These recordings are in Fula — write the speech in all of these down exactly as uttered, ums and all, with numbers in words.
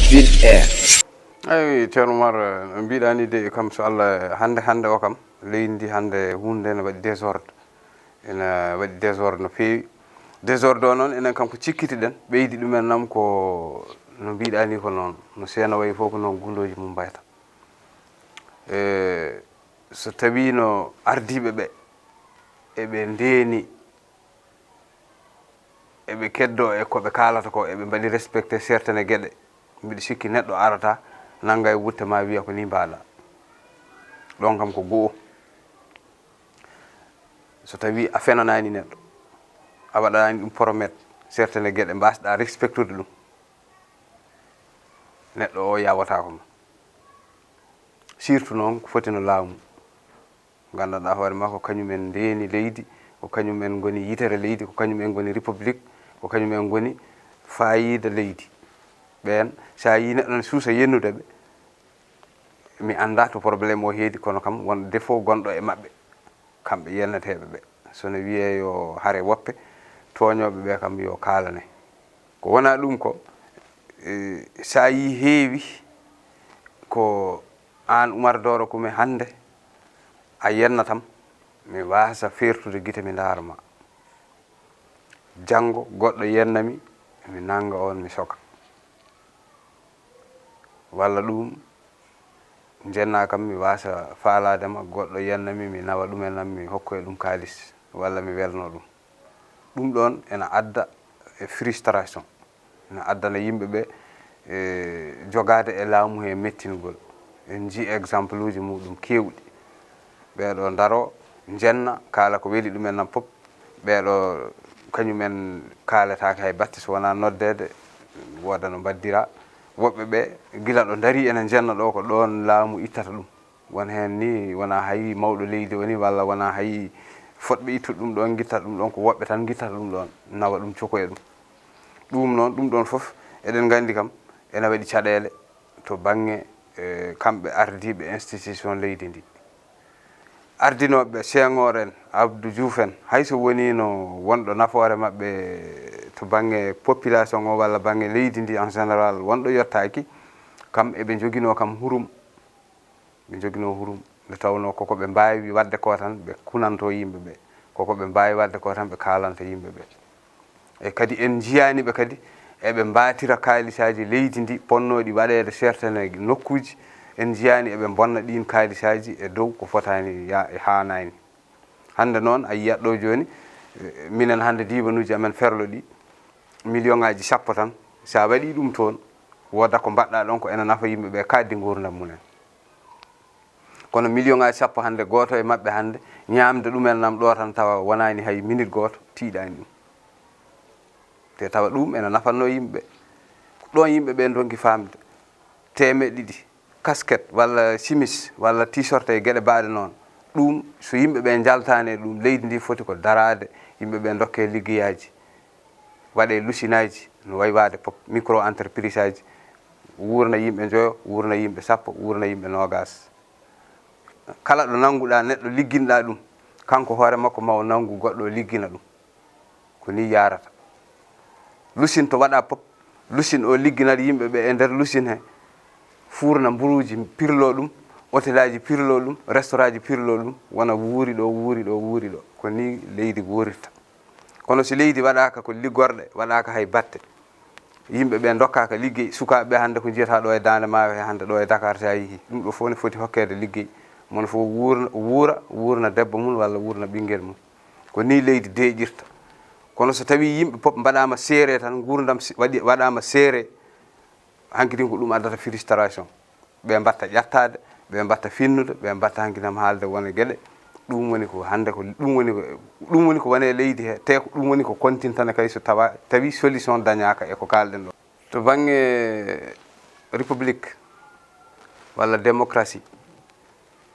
Fil Air. Eyi, Ceerno Umar, no mbiɗa ni de, kam so Allah, hannde, hannde o kam, leydi ndi hannde huunde ne waɗi désordre. Ene waɗi désordre no feewi. Désordre o noon, enen kam ko cikkitiɗen, ɓeydi ɗumen nam ko no mbiɗa ni ko noon, no seena wayi fof ko noon gundooji mum mbayata. E so tawi no ardiiɓe ɓe, eɓe ndeeni, eɓe keddo e ko ɓe kaalata ko, eɓe mbaɗi respecté certaines geɗe, mbiɗa sikki neɗɗo arata, nannga e wutte ma wiya ko ni mbaɗa. Ɗon kam ko go'o. So tawi a fenanaani neɗɗo, a waɗanaani ɗum promet certaines geɗe, mbasɗa respectude ɗum, neɗɗo o yawataako ma. Surtout noon ko foti no laamu. Nganndanɗaa hoore maa ko kañum en ndeeni leydi, ko kañum en ngoni yitere leydi, ko kañum en ngoni république, ko kañum en ngoni faayiida leydi. Ɓeen, so a yii neɗɗo ne suusa yennude ɓe, mi anndaa to problème o heedi, kono kam won défaut gonɗo e maɓɓe, kamɓe yenneteeɓe ɓe. So no wiyee yo hare woppe, tooñooɓe ɓe kam yo kaalane. Ko wonaa ɗum ko, e, so a yii heewi ko aan Umar Dooro Kume hannde, a yennatam, mi waasa feertude gite mi ndaara ma. Janngo goɗɗo yenna mi, mi nannga on, mi soka. Walla ɗum njenna kam, mi waasa faalaade ma, goɗɗo yenna mi, mi nawa ɗumen am, mi hokkoya ɗum kaalis, walla mi welno ɗum. Ɗum ɗoon ena adda e frustration, ena addana yimɓe ɓe, e, jogaade e laamu he mettingol. En njii exemple uji muɗum keewɗi. Ɓeeɗo ndaro, njenna, kaala ko weli ɗumen am fof. Ɓeeɗo kañum en kaaletaake hay batte so wonaa noddeede, wooda no mbaddira. Woɓɓe ɓe, gila ɗo ndarii ena njenna ɗo, ko ɗoon laamu ittata ɗum. Won heen ni, wonaa hay mawɗo leydi woni, walla wonaa hay fotɓe ittude ɗum ɗoon, ngittata ɗum ɗoon, ko woɓɓe tan ngittata ɗum ɗoon, nawa ɗum, cokoya ɗum. Ɗum noon, ɗum ɗoon fof, eɗen nganndi kam, ena waɗi caɗeele to bannge, e, kamɓe ardiiɓe institution leydi ndi. Ardinooɓe Senghor en, Abdou Diouf en, hay so woniino wonɗo nafoore maɓɓe to bannge population o walla bannge leydi ndi en général, wonɗo yottaaki, kam eɓe njoginoo kam hurum. Ɓe njoginoo hurum, nde tawnoo koko ɓe mbaawi waɗde ko tan, ɓe kunanto yimɓe ɓe. Koko ɓe mbaawi waɗde ko tan, ɓe kaalanta yimɓe ɓe. E kadi en njiyaani ɓe kadi eɓe mbaatira kaalisaaji leydi ndi ponnooɗi waɗeede certaines nokkuuji. En njiyaani eɓe mbonna ɗiin kaalisaaji e dow ko fotaani ya-, e haanaani. Hannde noon, a yiyat ɗo jooni, eh, minen hannde diiwanuuji amen ferlo ɗi, million ŋaaji sappo tan, so a waɗii ɗum toon, wooda ko mbaɗɗaa ɗoon ko ena nafa yimɓe ɓe kaaɗdi nguurndam mumen. Kono million ŋaaji sappo hannde, gooto e maɓɓe hannde, ñaamde ɗumen nam ɗo tan, tawa wonaani hay minute gooto, tiiɗaani ɗum. Te tawa ɗum ena nafatnoo yimɓe ɓe. Ɗoon yimɓe ɓe ndonki faamde, teemeɗɗe ɗiɗi, kasket walla simis walla t-shirt e geɗe baaɗe noon. Ɗum, so yimɓe ɓe njaltaani e ɗum, leydi ndi foti ko daraade, yimɓe ɓe ndokkee liggeyaaji, waɗee lusinaaji, no wayi waade pop, micro entreprise aji, wuurna yimɓe njoyo, wuurna yimɓe sappo, wuurna yimɓe noogaas. Kala ɗo nannguɗaa neɗɗo ligginɗaa ɗum, kanko hoore makko ma o nanngu goɗɗo o liggina ɗum. Ko ni yaarata. Lusin to waɗa pop, lusin o ligginat yimɓe ɓe e nder lusin he, fuurna mburuuji pirlo ɗum, hotelaaji pirlo ɗum, restaurantji pirlo ɗum, wona wuuri ɗo, wuuri ɗo, wuuri ɗo. Ko ni leydi wuurirta. Kono si leydi waɗaaka ko liggorɗe, waɗaaka hay batte, yimɓe ɓe ndokkaaka liggey, sukaaɓe ɓe hannde ko njiyata ɗo e Daande Maayo he hannde ɗo e Dakar, so a yehii, ɗum ɗo fof ne foti hokkeede liggey. Mono fof wuurna, wuura, wuurna debbo mum walla wuurna ɓinngel mum. Ko ni leydi deeƴirta. Kono so tawii yimɓe pop mbaɗaama seere tan, nguurndam si-, waɗi, waɗaama seere, hankidin ko ɗum addata frustration. Ɓe mbatta ƴattaade, ɓe mbatta finnude, ɓe mbatta hankidin am haalde wone geɗe. Ɗum woni ko hannde ko, ɗum woni ko, ɗum woni ko woni e leydi he, te ko ɗum woni ko kontintana kay so tawa, tawi solution dañaaka e ko kaalɗen ɗo. To bannge république walla démocratie,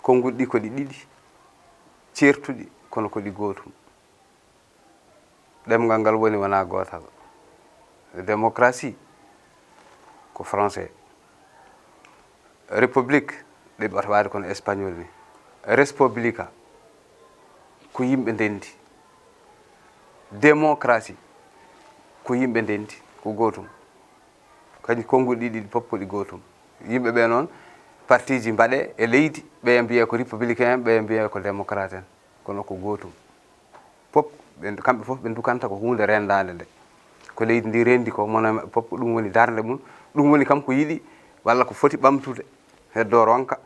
konnguɗi ɗi ko ɗi ɗiɗi, ceertuɗi kono ko ɗi gootum. Ɗemngal ngal woni wonaa gootal. Démocratie ko français. République, ɗeɓata waade kono espagnol ni. Respublica ko yimɓe ndenndi. Démocratie ko yimɓe ndenndi, ko gootum. Kadi konguɗi ɗiɗi fof ko ɗi gootum. Yimɓe ɓe noon, partiji mbaɗe e leydi, ɓe mbiyee ko républicain en, ɓe mbiyee ko démocrate en, kono ko gootum. Fof ɓe, kamɓe fof ɓe ndukanta ko huunde renndaande nde. Ko leydi ndi renndi ko, mona fof ko ɗum woni darnde mum, ɗum woni kam ko yiɗi walla ko foti ɓamtude, heddoo ronka,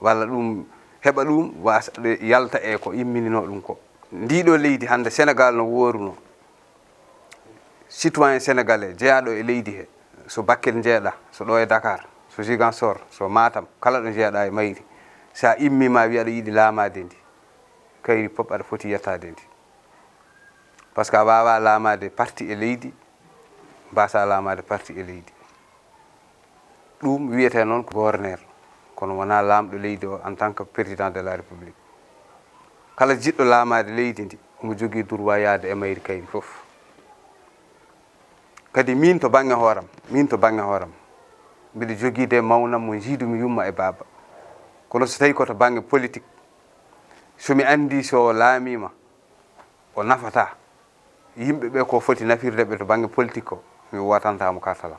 walla ɗum heɓa ɗum waasa yalta e ko immininoo ɗum ko. Ndiiɗoo leydi hannde Senegaal no wooruno, citoyen sénégalais jeyaaɗo e leydi he, so Bakel njeeɗa, so ɗo e Dakar, so Ziguinchor, so Matam, kala ɗo njeeɗa e mayri, so a immii ma wiya aɗa yiɗi laamaade ndi, kayri fof aɗa foti yettaade ndi. Par ce que a waawaa laamaade parti e leydi, mbaasaa laamaade parti e leydi. Ɗum wiyetee noon ko gouverneur, kono wonaa laamɗo leydi o en tant que président de la République. Kala jiɗɗo laamaade leydi ndi, omo jogii droit yahde e mayri kayri fof. Kadi miin to bannge hooram, miin to bannge hooram, mbiɗa jogii de mawnam mo njiidumi yumma e baaba. Kono so tawii ko to bannge politique, so mi anndii so o laamiima, o nafataa yimɓe ɓe ko foti nafirde ɓe to bannge politique ko, mi wootantaa mo kartalam.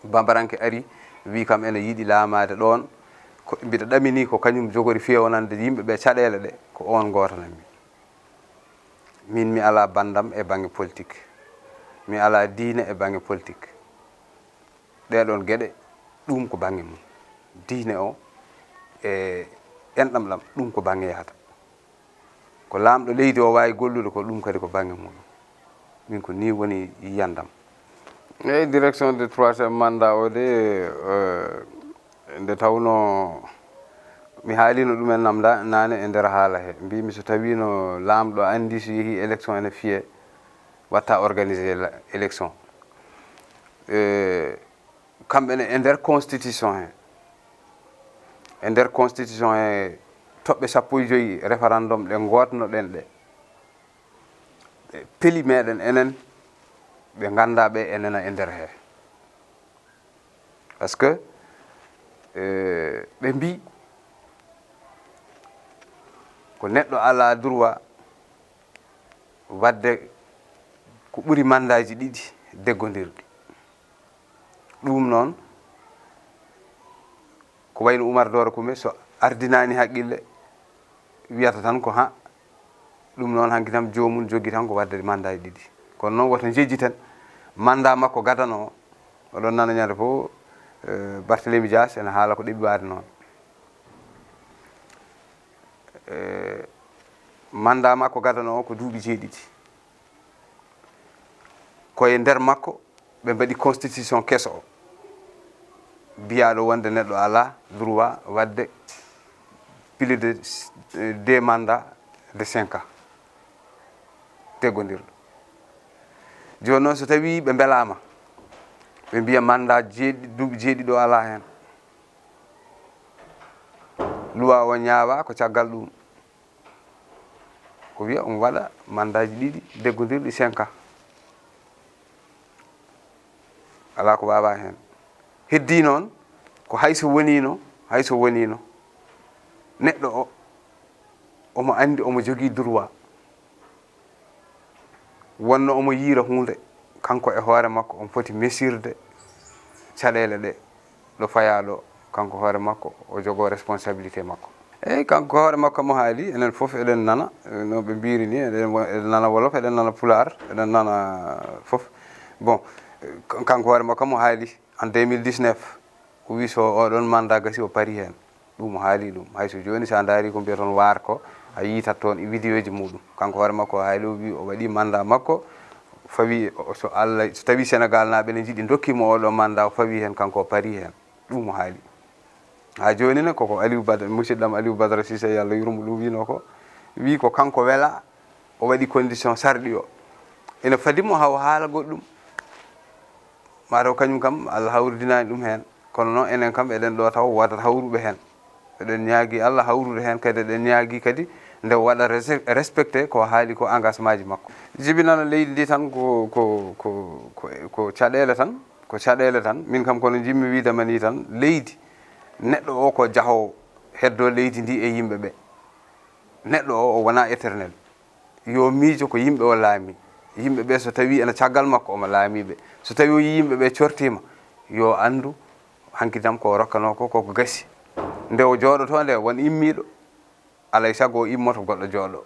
Bambaranke ari, wi kam ene yiɗi laamaade ɗoon, ko, mbiɗa ɗamini ko kañum jogori feewnande yimɓe ɓe caɗeele ɗe, ko oon gootanammi. Min mi alaa banndam e bannge politique, mi alaa diine e bannge politique. Ɗee ɗoon geɗe, ɗum ko bannge mum. Diine o e enɗam ɗam, ɗum ko bannge yahata. Ko laamɗo leydi o waawi gollude ko, ɗum kadi ko bannge muɗum. Min ko nii woni yiyandam. Eyi, direction de troisième mandat o de, eh, nde tawnoo mi haalino ɗumen nam da-, naane e nder haala he. Mbimi so tawiino laamɗo anndi so yehi élection ene fiye, watta organiser la-, élection. Eh, kamɓe ne e nder constitution he, e nder constitution he, toɓɓe sappo e joyi référendum ɗe ngootnoɗen ɗe, ɓe peli meɗen enen, ɓe nganndaa ɓe enena e nder he. Par ce que, eh, ɓe mbii ko neɗɗo alaa droit waɗde ko ɓuri mandaaji ɗiɗi deggondirɗi. Ɗum noon, ko wayno Umar Dooro Kume, so ardinaani haqqille, wiyata tan ko ha, ɗum noon hanki tan joomum jogi tan ko waɗde mandaaji ɗiɗi. Kono noon woto njejjiten mandat makko gadano o. Oɗon nana ñande fof, eh, Barthélémy Dias ene haala ko ɗeɓi waade noon. Eh, mandat makko gadano o ko duuɓi jeeɗiɗi. Ko e nder makko ɓe mbaɗi constitution keso o, biyaaɗo wonde neɗɗo alaa droit waɗde plus de, eh, deux mandats de cinq ans, teggondirɗo. Jooni noon, so tawii ɓe mbelaama, ɓe mbiya mandat jeeɗi-, duuɓi jeeɗiɗo alaa heen. Luwa o ñaawaa ko caggal ɗum. O wiya omo waɗa mandaaji ɗiɗi deggondirɗi cinq ans. Alaa ko waawaa heen. Heddii noon ko hay so woniino, hay so woniino, neɗɗo o, omo anndi omo jogii droit. Wonno omo yiira huunde, kanko e hoore makko, omo foti mesirde caɗeele ɗe, ɗo fayaa ɗo, kanko hoore makko, o jogoo responsabilité makko. Eeyi, kanko hoore makko mo haali, enen fof eɗen nana, eh, no ɓe mbiiri ni, eɗen wo-, eɗen nana wolof, eɗen nana pulaar, eɗen nana fof. Bon, eh, kan-, kanko hoore makko mo haali, en deux mille dix-neuf, o wi so oɗon mandat gasi, o pari heen. Ɗum o haali ɗum. Hay so jooni, so a ndaari ko mbiyatoon waar ko, a yiitat toon e vidéoji muɗum. Kanko hoore makko o haali, o wi o waɗi mandat makko, fawi o, so Allah, so tawi Senegal naaɓe ne njiɗi ndokki mo oɗo mandat, o fawi heen, kanko o pari heen. Ɗum o haali. Haa jooni ne, koko Aliou Badara, musidɗam Aliou Badara Cissé, yo Allah yurmo ɗum, wino ko, wi ko kanko wela, o waɗi condition sarɗi o. Ene fadi mo haw haala goɗɗum. Mataw kañum kam, Allah hawridinaani ɗum heen. Kono noon, enen kam, eɗen ɗo taw woodat hawruɓe heen. Eɗen ñaagi Allah hawrude heen, kadi eɗen ñaagi kadi nde waɗa rese-, respecté ko haali ko engagement ji makko. Jibinana leydi ndi tan ko, ko, ko, ko, ko caɗeele tan, ko caɗeele tan. Min kam, kono njiɗmi wiide ma ni tan, leydi, neɗɗo o ko jahoowo, heddoo leydi ndi e yimɓe ɓe. Neɗɗo o, o wonaa éternel. Yo miijo ko yimɓe o laami. Yimɓe ɓe, so tawii ena caggal makko, omo laamii ɓe. So tawii o yii yimɓe ɓe cortiima, yo anndu hanki dam ko o rokkanoo ko, koko gasi. Nde o jooɗotoo nde, won immiiɗo, alay sago o immoto goɗɗo jooɗo.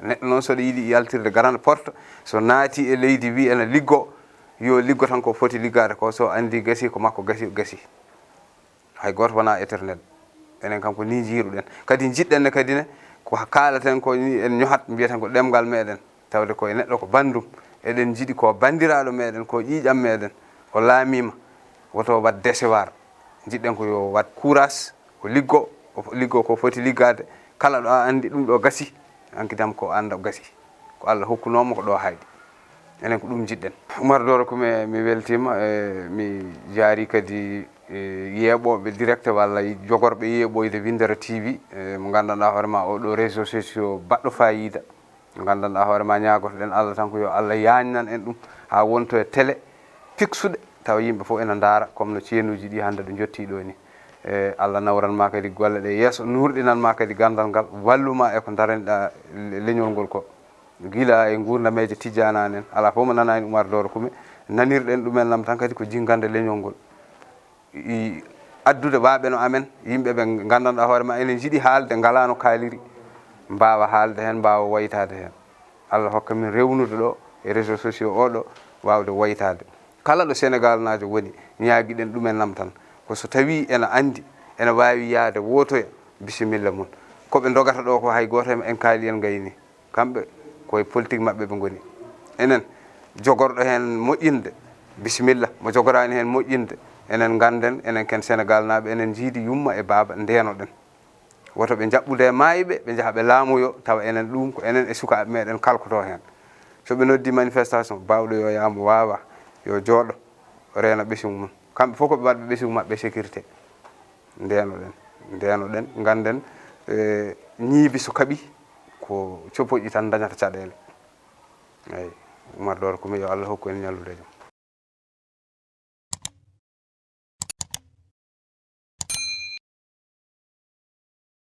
Neɗɗo noon, so ɗo yiɗi yaltirde grande porte, so naati e leydi, wi ena liggo, yo liggo tan ko foti liggaade ko, so anndi gasi, ko makko gasi, gasi. Hay gooto wonaa éternel. Enen kam ko nii njiiruɗen. Kadi njiɗɗen ne kadi ne, ko kaalaten ko ni en ñohat, mbiyaten ko ɗemngal meɗen. Tawde ko e neɗɗo ko banndum. Eɗen njiɗi ko banndiraaɗo meɗen, ko ƴiiƴam meɗen. O laamiima, woto waɗ décevoir. Njiɗɗen ko yo waɗ courage, o liggo, o liggo ko foti liggaade. Kala ɗo a anndi ɗum ɗo gasi, hanki dam ko annda gasi. Ko Allah hokkunoo mo ko ɗo hayɗi. Enen ko ɗum njiɗɗen. Umar Doro Kume, mi weltiima, e mi jaari kadi, e, yeeɓooɓe direct walla jogorɓe yeeɓoyde Winndere T V, e, mo nganndanɗaa hoore ma oo ɗo réseaux sociaux baɗɗo faayiida. Mo nganndanɗaa hoore ma ñaagotoɗen Allah tan ko yo Allah yaañnan en ɗum haa wonto e télé fiksuɗe, tawa yimɓe fof ena ndaara, comme no ceenuuji ɗi hannde ɗo njottii ɗo ni. E, Allah nawran ma kadi golle ɗe yeeso, nuurɗinan ma kadi ganndal ngal, wallu ma e ko ndaranɗaa le-, leñol ngol ko. Gila e nguurdameeje tijjaanaanen, alaa fof mo nanaani Umar Doro Kume, nanirɗen ɗumen lam tan kadi ko jinngande leñol ngol. I addude waaɓe no amen, yimɓe ɓe nganndanɗaa hoore ma ene njiɗi haalde, ngalaa no kaaliri, mbaawa haalde heen, mbaawa waytaade heen. Allah hokka min rewnude ɗo e réseaux sociaux oo ɗo, waawde waytaade. Kala ɗo Senegaalnaajo woni, ñaagiɗen ɗumen lam tan. Ko so tawii ena anndi, ena waawi yahde wootoya, bisimilla mum. Ko ɓe ndogata ɗo ko hay gooto en kaali en ngayni. Kamɓe ko e politique maɓɓe ɓe ngoni. Enen, jogorɗo heen moƴƴinde, bisimilla. Mo jogoraani heen moƴƴinde, enen ngannden, enen ken Senegaalnaaɓe, enen njiidi yumma e baaba, ndeenoɗen. Woto ɓe njaɓɓude e maayɓe, ɓe njaha ɓe laamoyo, tawa enen ɗum ko enen e sukaaɓe meɗen kalkoto heen. So ɓe noddi manifestation, baawɗo yo yaamo waawa, yo jooɗo, reena ɓesngu mum. Kamɓe fof ko ɓe waɗɓe ɓesngu maɓɓe sécurité. Ndeenoɗen, ndeenoɗen, ngannden, e, ñiibi so kaɓi, ko copoƴƴi tan dañata caɗeele. Eyi, Umar Doro Kume, yo Allah hokku en ñallude jam.